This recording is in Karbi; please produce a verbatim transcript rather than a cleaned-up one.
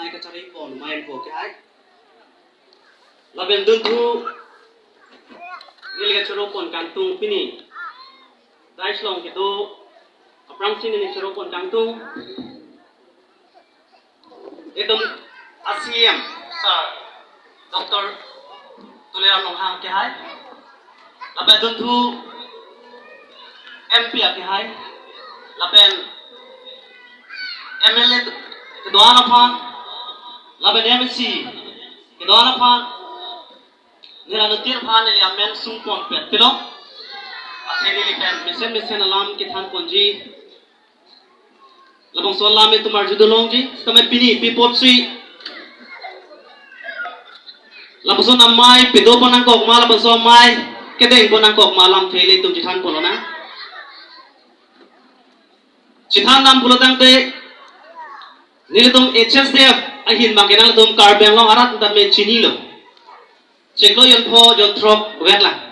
Ai kachari pon mai ko ke ai. Lapen dunthu neli kachoro pon kangtung pini. Dais along kedo aphrangsi neli choro pon kangtung. Ekdom a C M sir Doctor Tuliram Ronghang kehai. Lapen dunthu M P akehai. Lapen M L A kedo-an aphan. Lapen M A C kedo-an aphan. Neli anutin aphan neli amen sung pon pet pilo. Athe neli pen mesen mesen alam kethan ponji. Labangso alam itum arju dun longji, sitame pini pi apotsi lapuson amei pedo pon nangkok ma, lapuson amei kedeng pon nangkok ma, lamthe ilitum chethan pon lonang. Chethan dam pulo tangte, nelitum H S D F ahin abang ke nangtum Karbi Anglong arat tame chinilo. Chiklo jonpho jonthrok vet lang.